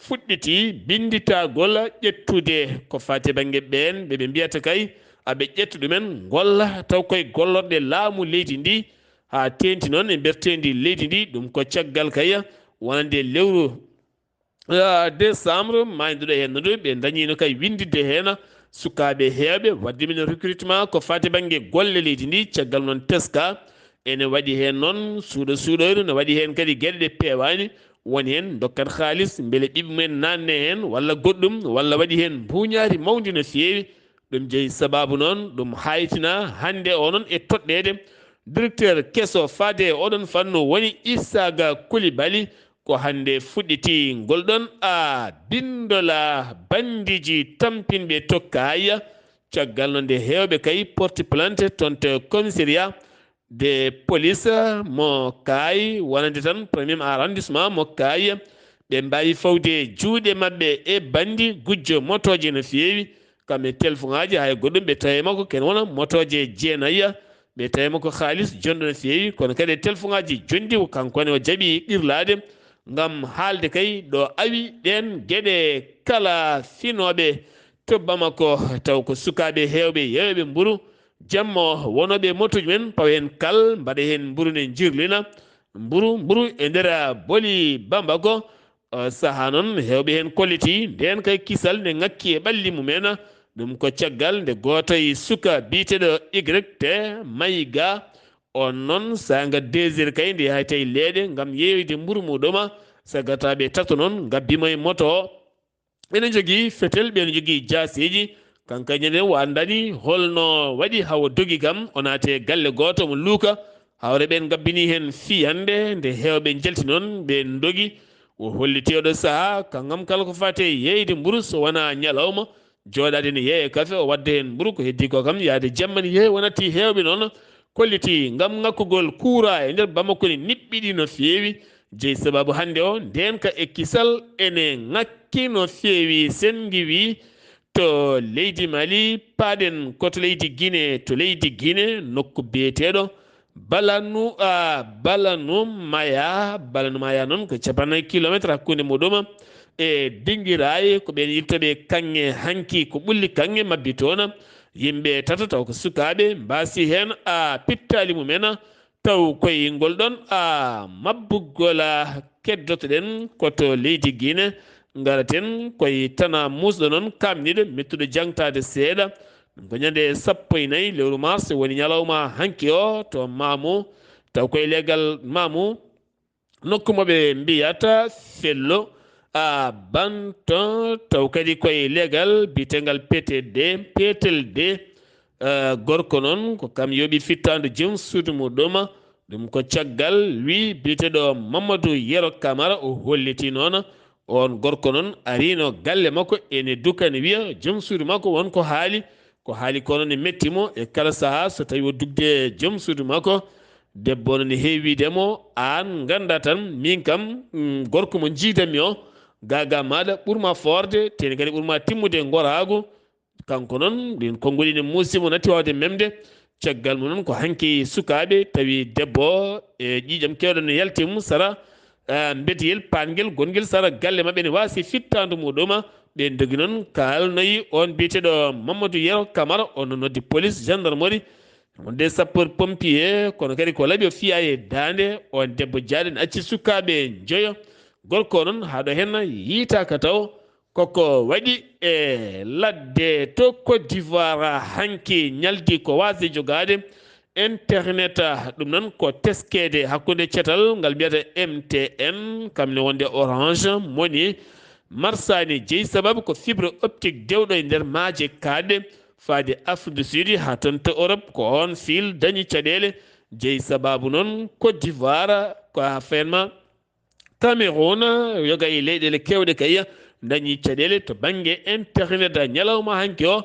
fuɗɗiti binnditagol ƴettude ko faati bannge ɓeen ɓe ɓe mbiyata kay aɓe ƴetta ɗumen ngolla taw koye gollorɗe laamu leydi ndi haa teeŋti noon e mberteendi leydi ndi. Ɗum ko caggal kay wonande lewru ah, décembre maayduɗo heen no ɗum ɓe dañiino kay winnditde heen sukaaɓe heewɓe waɗde min recrutement ko faati bannge golle leydi ndi. Caggal noon teska ene waɗi heen noon suuɗo suuɗoyru, ne waɗi heen kadi geɗe ɗe peewaani. Woni heen ndokkat haalis mbele ɓiɓɓe mumen naatne heen walla goɗɗum, walla waɗi heen mbuuñaari mawndi no feewi. Ɗum jeyi sabaabu noon ɗum haytina hannde o noon e toɗɗeede directeur keso faade e oɗon fannu woni Isaaga Kulibali. Ko hannde fuɗɗiti ngol ɗon a binndola banndiiji tampinɓe tokkaaya. Caggal no nde heewɓe kay porti plainte toon to commissariat de police mo kaay wonande tan premier arrondissement mo kaay ɓe mbaawi fawde juuɗe maɓɓe e banndi gujjo motooje no feewi. Kam e telefon aji hay goɗɗum ɓe tawi makko ken wona motooje jeenayya ɓe tawi makko haalis jonɗo no feewi kono kadi e telefon aji jonɗi ko kanko ne o jaɓi qirlaade ngam haalde kay ɗo awi ɗeen geɗe kala finooɓe to Bamako taw ko sukaaɓe heewɓe yeewɓe mburu jamma o wonooɓe e motooji men pawa heen kal mbaɗa heen mburu ne njirlina mburu mburu e nder boli Bamako. Sahaa noon heewɓe heen kolliti ndeen kay kisal nde ŋakki e ɓalli mumen. Ɗum ko caggal nde gooto e suka biyeteeɗo Y T mayi ga. On noon saanga deux heures kay nde yahay tawi leeɗe ngam yeeyoyde mburu muɗuma. Sagataaɓe tato noon ngabbimo e moto o. Ene jogii fetel ɓe ene jogii jaaseeji. Kanko e ñande o anndani holno waɗi hawa dogi kam o naati e galle gooto omo luuka. Hawre ɓeen ngabbini heen fiyannde nde heewɓe njalti noon ɓe ndogi. O holliti oɗo sahaa kaŋŋam kala ko faati e yeeyde mburu so wonaa ñalawma jooɗaade ne yeeya kafe o wadda heen mburu ko heddii ko kam yahde jamma ne yeeya wonati heewɓe noon kolliti ngam ŋakkugol kuuraa e nder Bamako ne niɓɓiɗi no feewi. Jeyi sabaabu hannde o ndeenka e kisal ene ŋakki no feewi. Sen ngiwi to leydi Mali paaɗen ko to leydi Gine to leydi Gine nokku biyeteeɗo Balanu a Balanu Maya Balanu Maya noon ko capannayyi kilometre hakkunde muɗum e Dingiraay ko ɓeen yiltooɓe kaŋŋe hanki ko ɓulli kaŋŋe mabbi toon. Yimɓe tato taw ko sukaaɓe mbaasi heen a pittaali mumen. Taw koye ngol ɗon a mabbugol a keddotoɗen ko to leydi Gine. Ngaraten koye tana muusɗo noon kamniɗo mettuɗo jangtaade seeɗa. Ɗum ko ñande sappo e nayi lewru mars woni ñalawma hanki o to Mamu. Taw koye legal Mamu nokku mo ɓe mbiyata Fello a Banto. Taw kadi koye legal biyetengal P T D, P T L D. Eh, gorko noon ko kam yooɓi fittaandu jom suudu muɗum. Ɗum ko caggal wi biyeteeɗo Mamadou Yero Camara o holliti noon on gorko noon ariino galle makko ene dukani wiya jom suudu makko won ko haali. Ko haali ko noon ne metti mo e kala sahaa so tawi o dugde e jom suudu makko. Debbo noon ne heewi wiide mo aan ngannda tan min kam mm, gorko mo njiidanmi o gaga maɗa ɓurma foorde teni kadi ɓurma timmude e ngoraagu. Kanko noon ɗin konguɗi ne muusi mo natti wawde memde. Caggal mum noon ko hanki sukaaɓe tawi debbo o e ƴiiƴam kewɗo ne yalti mum sara eh, mbetiyel paangel gongel sara galle maɓɓe ne waasi fittaandu muɗuma. Ɓe dogi noon kaalnoyi on biyeteeɗo Mamadou Yero Camara on no noddi police gendarmerie wonde sapeur pompier kono kadi ko laɓi o fiya e daande. On debbo jaaɗen acci sukaaɓe njoyo gorko o noon haɗo heen yiitaaka taw koko waɗi e ladde to Côte d'Ivoire hanki ñaldi ko waasde jogaade internet. Ɗum noon ko teskeede hakkunde cetal ngal mbiyata M T N kam ne wonde Orange Money marsani jeyi sababu ko fibre optique dewɗo e nder maaje kaaɗɗe faade Afrique du Sud haa toon to Europe ko on fil dañi caɗeele. Jeyi sababu noon Côte d'Ivoire ko haa fenma Cameroun yoga e leyɗeele kewɗe kay dañi caɗeele to bannge internet ñalawma hanki o.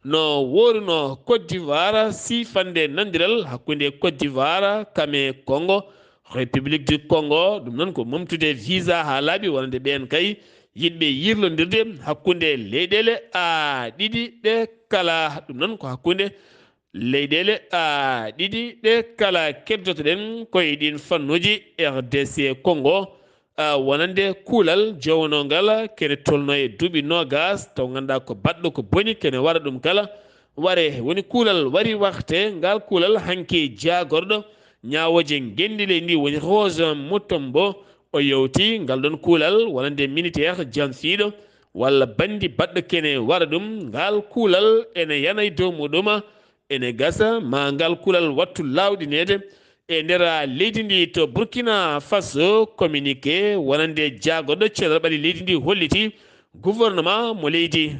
No woruno Côte d'Ivoire siifande nandiral hakkunde Côte d'Ivoire kame Congo République du Congo. Ɗum noon ko momtude visa haa laaɓi wonande ɓeen kay yiɗɓe yirlondirde hakkunde leyɗeele a ɗiɗi ɗe kala. Ɗum noon ko hakkunde Leyɗeele, a, ɗiɗi ɗe kala keddotoɗen ko e ɗin fannuuji, R D C Congo, a, wonande kuulal jowanongal kene tolno e duuɓi noogas, taw ngannduɗaa ko baɗɗo ko boni kene wara ɗum kala. Ware woni kuulal wari waxte ngal kuulal hanki jaagorɗo ñaawooje ngenndi leydi ndi woni Rose Mutombo. O yewti ngal ɗon kuulal wonande militaire janfiiɗo walla banndi baɗɗo kene wara ɗum. Ngal kuulal ene yana e dow muɗum, ene gasa ma ngal kuulal wattu laawɗineede e nder leydi ndi. To Burkina Faso, communiqué wonande jaagorɗo cellal ɓalli leydi ndi holliti gouvernement mo leydi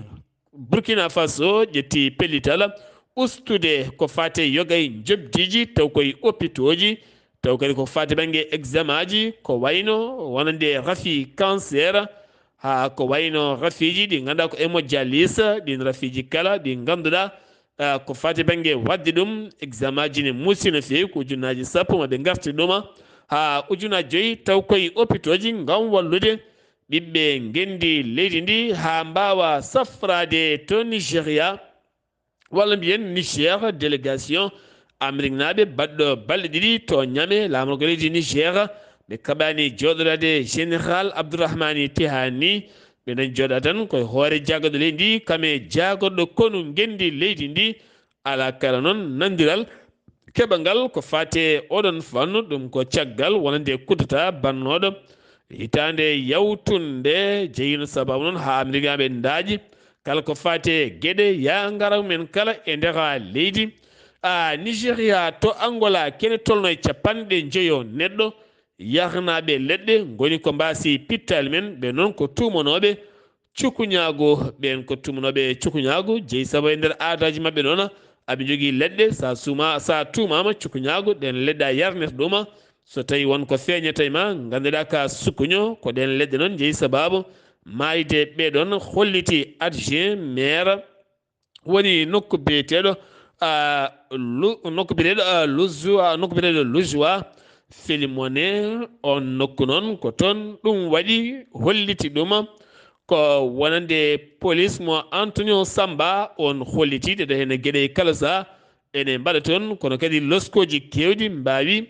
Burkina Faso ƴetti pellital ustude ko faate yoga e njoɓdiiji taw koye opitooji, taw kadi ko faate bannge examen aji ko wayno wonande rafi cancer, haa ko wayno rafiiji ɗi ngannduɗaa ko hémodialyse, ɗin rafiiji kala ɗi ngannduɗaa, ah, ko faate bannge waɗde ɗum examen aji ne muusi no feewi, ko ujunnaaji sappo ma ɓe ngartir ɗuma haa ujunnaaji joyi taw koye opitooji ngam wallude ɓiɓɓe ngenndi leydi ndi haa mbaawa safraade to Nigeria, walla mbiyen Niger. Délégation Ameriknaaɓe baɗɗo balɗe ɗiɗi to Niamey, laamorgo leydi Niger, ɓe kaɓaani jooɗoraade Général Abdourahmani Tihani. Ɓe nani jooɗa tan koye hoore jaagorɗo leydi ndi, kam e jaagorɗo konu ngenndi leydi ndi. Alaa kala noon nanndiral keɓangal ko faati e oɗon fannu, ɗum ko caggal wonande kudeta bannooɗo hitaande yawtunde, jeyiino sababu noon haa Ameriknaaɓe ndaaƴi kala ko faati e geɗe yaa ngara men kala e nder leydi. A, Nigeria to Angola kene tolno e capanɗe njoyo neɗɗo yahnaaɓe leɗɗe ngoni ko mbaasi pittaali men, ɓe noon ko tuumanooɓe cukuñaagu. Ɓeen ko tuumanooɓe cukuñaagu, jeyi sabu e nder aadaaji maɓɓe noon, aɓe njogii leɗɗe, so a suuma, so a tuumaama cukuñaagu, ɗeen leɗɗe a yarnete ɗuma. So tawii won ko feeñata e ma, ngannduɗaa ka sukuño, ko ɗeen leɗɗe noon njeyi sababu maayde ɓee ɗoon, holliti adjoint maire woni nokku biyeteeɗo, a, Lu-, nokku biyeteeɗo, a, Luzua, nokku biyeteeɗo Luzua, Filimone, on nokku noon ko toon ɗum waɗi, holliti ɗum ko wonande police mo Antonio Samba, on holliti ɗe ɗo heen geɗe kala saha ene mbaɗa toon, kono kadi loskooji keewɗi mbaawi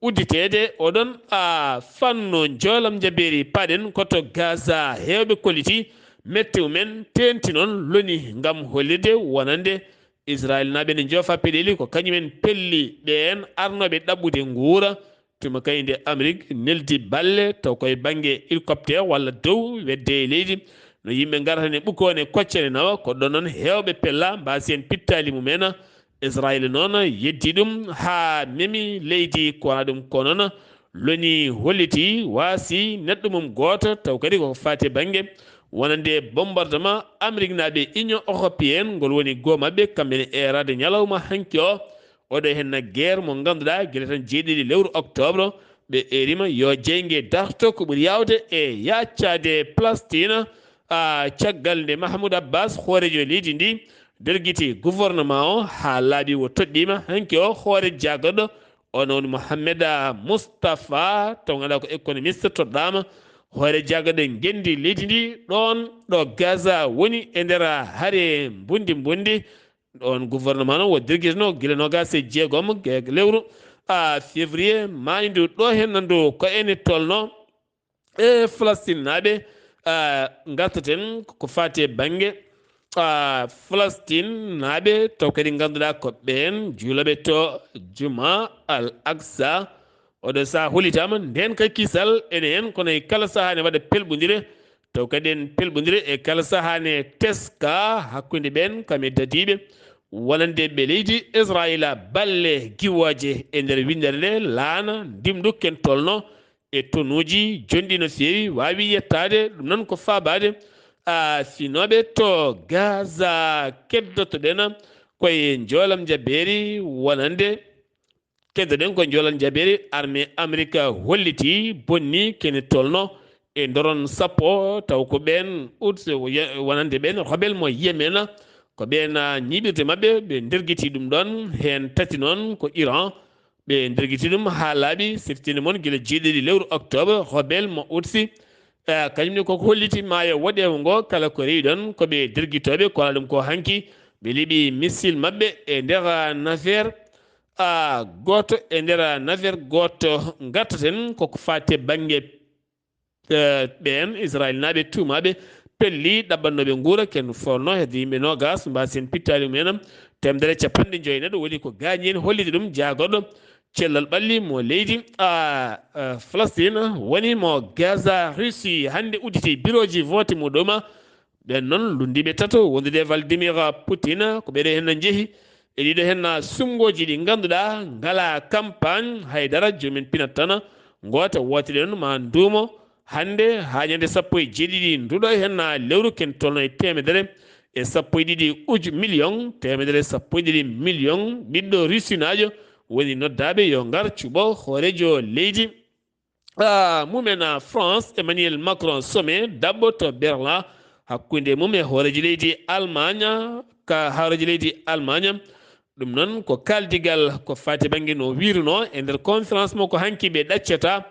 udditeede. Oɗon, a, fannu njoolam njabeeri paɗen ko to Gaza, heewɓe kolliti mette mumen teenti noon loni ngam hollirde wonande Israel naaɓe ne njoofa peɗeeli ko kañumen pelli ɓeen arnooɓe ɗaɓɓude nguura. Tuma kay nde Amérique neldi balle taw koye bannge hélicoptère walla dow wedde e leydi no yimɓe ngarata ne ɓukkoone koccane nawa, ko ɗon noon heewɓe pella mbaasi en pittaali mumen. Israel noon yeddi ɗum haa memi leydi ko wona ɗum, ko noon loni holliti waasi neɗɗo mum gooto, taw kadi ko faati e bannge wonande bombardement Amérique naaɓe Union Européenne, ngol woni goo maɓɓe kamɓe ne eeraade ñalawma hanki o. Oɗo heen na guerre mo ngannduɗaa gila tan jeeɗiɗi lewru octobre ɓe eerima yo jeynge darto ko ɓuri yaawde e yaaccaade Palestine. A, caggal nde Mahmoud Abbas, hooreejo leydi ndi, dergiti gouvernement o haa laaɓi o toɗɗiima hanki o hoore jaagorɗo, on woni Mohamed Mustafa, taw ngannduɗaa ko économiste toɗɗaama hoore jaagorɗo ngenndi leydi ndi ɗoon ɗo Gaza woni e nder hare mbundi mbundi. On gouvernement noon wo dergitino gila noogaas e jeegom ge-, lewru, a, février, maayndu ɗo heen ndu ko ene tolno e Falastin naaɓe, a, ngartaten ko faati e bannge, a, Falastin naaɓe, taw kadi ngannduɗaa ko ɓeen juulooɓe to Juma Al Aqsa. Oɗo saha hollitaama, ndeen kay kisal ene heen, kono e kala saha ne waɗa pelɓondire, taw kadi en pelɓondire e kala saha ne teska hakkunde ɓeen kam e dadiiɓe wonande ɓe leydi Israila balle giwooje e nder winndere nde laana ndimndu ken tolno e tonuuji jonɗi no feewi, waawi yettaade. Ɗum noon ko faabaade, a, finooɓe to Gaza. Keddotoɗen koye njoolam njabeeri wonande, keddoɗen ko njoolam njabeeri armée Amerika holliti bonni kene tolno e ndoron sappo, taw ko ɓeen ut wonande ɓeen rebel mo Yemen, ko ɓeen, a, ñiiɓirde maɓɓe, ɓe ndergiti ɗum ɗoon, heen tati noon ko Iran. Ɓe ndergiti ɗum haa laaɓi, siftinde mon gila jeeɗiɗi lewru octobre, rebel mo Houthi, e, kañum ne koko holliti maayo woɗeewo ngo, kala ko rewi ɗoon ko ɓe dergitooɓe, ko alaa ɗum ko hanki, Ɓe liɓi missile maɓɓe e nder navire, a, gooto e nder navire gooto. Ngartaten koko faati bannge, eh, ɓeen Israel naaɓe tuumaaɓe pelli ɗaɓɓannooɓe nguura ken forno hedde yimɓe noogas, mbasen pittaali mumen teemedere capanɗe joyi neɗɗo woni ko gaañi en, holliti ɗum jaagorɗo cellal ɓalli mo leydi, a, a, Falastin woni mo Gaza. Russie hannde udditi birooji vote muɗum. Ɓen noon lunndiiɓe tato wondude e Vladimir Poutine, ko ɓeɗo hen njehi e ɗiɗo hen suɓngooji ɗi ngannduɗaa ngalaa campagne haydara, joomin pinat tan. Ngoota woote ɗen ma nduumo hannde haa ñande sappo e jeeɗiɗi nduɗo hen lewru, ken tolno e teemedere e sappo e ɗiɗi uju million, teemedere sappo e ɗiɗi million ɓiɗɗo Rusinaajo woni noddaaɓe yo ngar cuɓo hooreejo leydi, ah, mumen, ah, France, Emmanuel Macron, sommet daɓɓo to Berlin hakkunde mum e hooreejo leydi Allemagne, ka hooreejo leydi Allemagne. Ɗum noon ko kaaldigal ko faati bannge no wiirunoo e nder conférence mo ko hanki ɓe ɗaccata,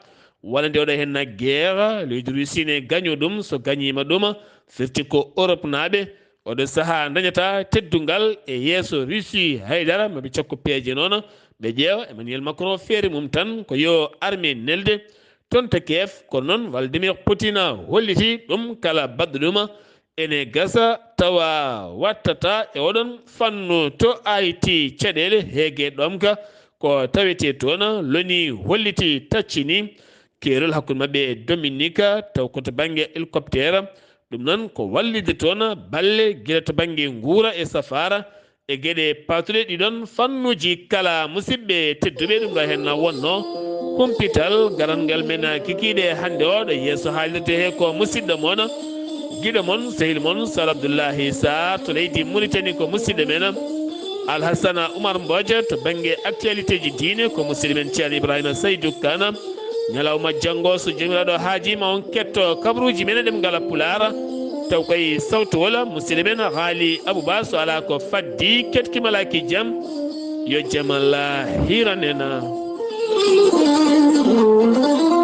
walla nde oɗo hen guerre leydi Russie ne gaño ɗum, so gañiima ɗum firti ko Europe naaɓe oɗo sahaa dañata teddungal e yeeso Russie. Haydara maɓe cakko peeje noon, ɓe ƴeewa Emmanuel Macron feere mum tan ko yo armée nelde toon to Kiev. Kono noon Vladimir Poutine holliti ɗum kala baɗɗo ɗum ene gasa tawa wattata e oɗon fannu. To Haïti caɗeele heege ɗomka ko tawete toon, loni holliti taccini keerol hakkunde maɓɓe e Dominica, taw ko to bannge hélicoptère. Ɗum noon ko wallitde toon balle gila to bannge nguura e safaara e geɗe paatuɗe ɗiɗon fannuuji kala. Musidɓe tedduɓe, ɗum ɗo hen na wonno kumpital garanngal men kikiiɗe hannde o. Ɗo yeeso haalirde he ko musidɗo mon, giɗo mon, sehil mon Sal Abdoullahi Sarr to leydi Mauritanie, ko musidɗo men Alhassana Oumar Mbodj. To bannge actualité ji diine ko musidɗo men Ceerno Ibrahima Saydou Kane. Ñalawma janngo so Joomiraaɗo haajiima on ketto kabaruuji men e ɗemngal Pulaar, taw koye sawtowol musidɗo men Haali Abou Ba, so alaa ko faddi keɗki malaaki jam, yo jam Allah hiran en.